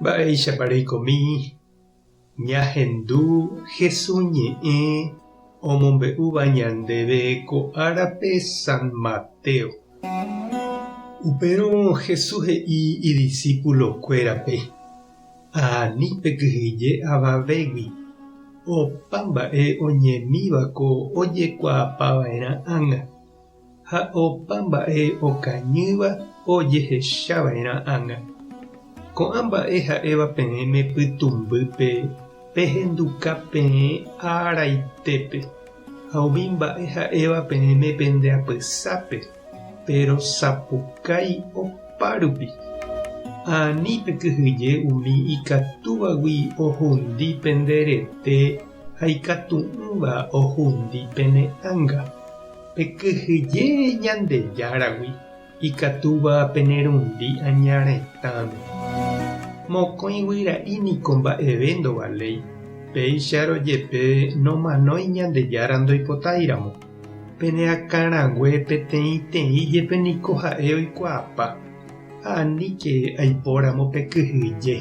Mba'éichapa reikomi ñahendu Jesús ñe'ẽ omombe'úva ñandéve ko árape San Mateo? Upérõ Jesús he'i idisípulokuérape, Ani pekyhyje avavégui, opa mba'e oñemívako ojekuaapava'erã ág̃a. Ha opa mba'e okañýva ojehechava'erã ág̃a. Ko'ã mba'e ha'éva peẽme pytũmbýpe pehenduka peẽ araitépe, ha umi mba'e ha'éva peẽme pende apysápe, perosapukái opárupi. Ani pekyhyje umi ikatúvagui ohundi pende rete ha ikatu'ỹva ohundi pene ánga. Pekyhyje Ñandejáragui ikatúva pene rundi aña retãme. Mokõi guyra'i niko mba'eve ndovaléi, péicharõ jepe nomanói Ñandejára ndoipotáiramo. Pene akãrague peteĩteĩ jepe niko ha'e oikuaapa, ha aníke aipóramo pekyhyje,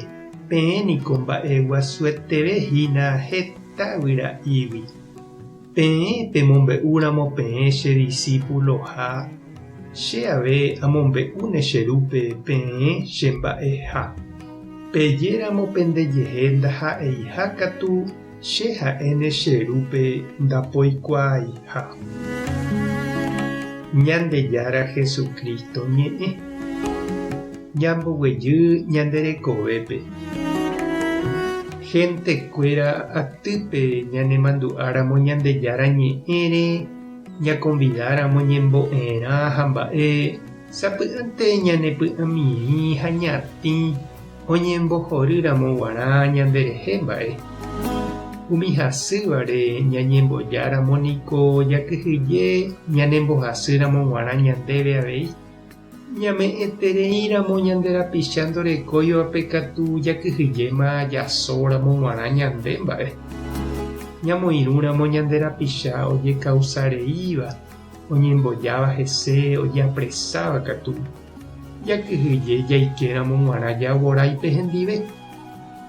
peẽ niko mba'eguasueteve hína heta guyra'ígui. Peẽ pemombe'úramo peẽ che disípuloha, che ave amombe'úne che Rúpe peẽ che mba'eha. Pejéramo pendejehe ndaha'eiha katu che ha'éne che Rúpe ndapoikuaaiha. Ñandejára Jesucristo ñe'ẽ. Ñamboguejy ñande rekovépe. Hentekuéra atýpe ñanemandu'áramo Ñandejára ñe'ẽre, ñakonvidáramo ñembo'erã ha mba'e, sapy'ánte ñanepy'amirĩ ha ñatĩ oñembohorýramo guarã ñanderehe mba'e. Umi hasývare ñañembojáramo niko jakyhyje ñanembohasýramo guarã ñandéve avei. Ñame'ẽtereíramo ñande rapicha ndorekóivape katu jakyhyjéma jasóramo g̃uarã ñande mba'e. Ñamoirũramo ñande rapicha ojekausareíva, oñembojáva hese, ojeapresáva katu, jakyhyje jaikéramo g̃uarã javoráipe hendive.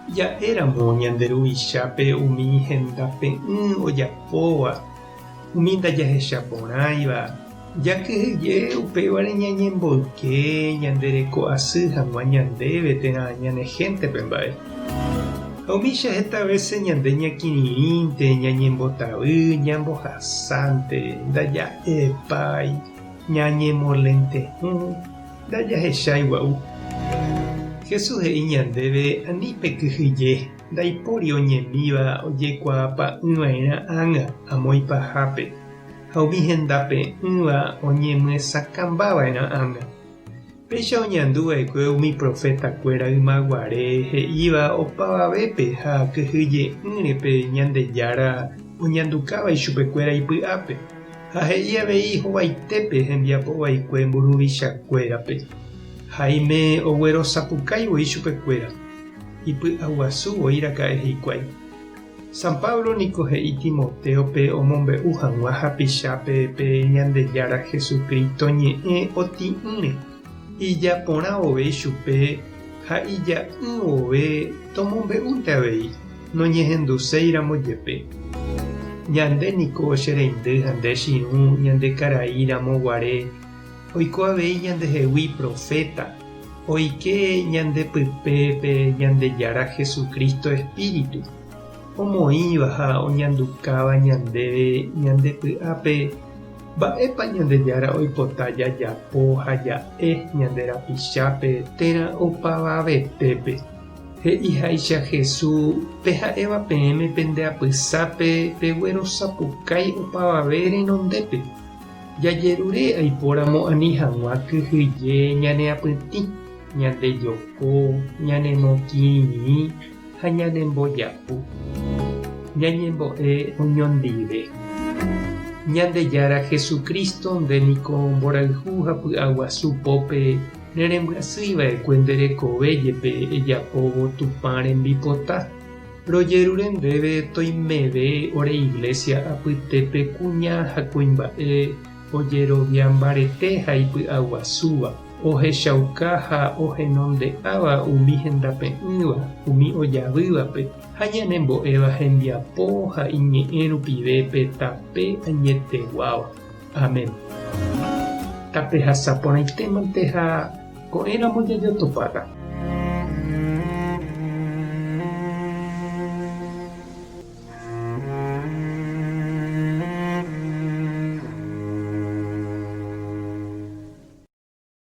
Ja'éramo ñande ruvichápe umi hendape'ỹ ojapóva, Umi ndajahechaporãiva, jakyhyje upévare ñañemboyke ñande reko asy hag̃ua ñandéve térã ñane héntepe mba'e. Ha umícha heta vése ñande ñakirirĩnte, ñañembotavy, ñambohasánte, ndaja'epái, ñañemolente'ỹ, ndajahechái gua'u. Jesús he'i ñandéve ani pekyhyje. Ndaipóri oñemíva ojekuaapa'ỹva'erã ág̃a amo ipahápe, ha umi hendape'ỹva oñemyesakãmbava'erã ág̃a. Péicha oñanduva'ekue umi profetakuéra ymaguare he'íva opavavépe ha kyhyje'ỹre pe Ñandejára oñandukáva ichupekuéra ipy'ápe, ha he'i avei hovaitépe hembiapova'ekue mburuvichakuérape. Háime oguerosapukáivo ichupekuéra. Ipy'aguasu voi raka'e hikuái. San Pablo niko he'i Timotéope omombe'u hag̃ua hapichápe pe Ñandejára Jesucristo ñe'ẽ otĩ'ỹre, ija porã vove ichupe ha ija'ỹ vove tomombe'únte avei, noñehenduséi ramo jepe. Ñande niko che reindy ha nde chirũ ñande karai ramo guare oiko avei ñandehegui proféta. Oike ñande pype pe Ñandejára Jesucristo Espíritu, omoĩva ha oñandukáva ñandéve ñande py'ápe mba'épa Ñandejára oipota jajapo ha ja'e ñande rapichápe térã opavavetépe. He'iháicha Jesús, Pe ha'éva peẽme pende apysápe peguerosapukái opavave renondépe. Jajerure aipóramo ani hag̃ua kyhyje ñaneapytĩ, ñandejoko, ñanemokirirĩ ha ñanembojapu. Ñañembo'e oñondive. Ñandejára Jesucristo nde niko mborayhu ha py'aguasu pópe nerembyasýiva'ekue nde rekove jepe ejapóvo Tupã rembipota. Rojerure ndéve toimeve ore iglésia apytépe kuña ha kuimba'e ojerovia mbarete ha ipy'aguasúva. Ohechauka ha ohenonde'áva umi hendape'ỹva, umi ojavývape, ha ñanembo'éva hembiapo ha iñe'ẽ rupive pe tape añeteguáva. Amén. Tapehasa porãitémante ha ko'ẽramo jajotopáta.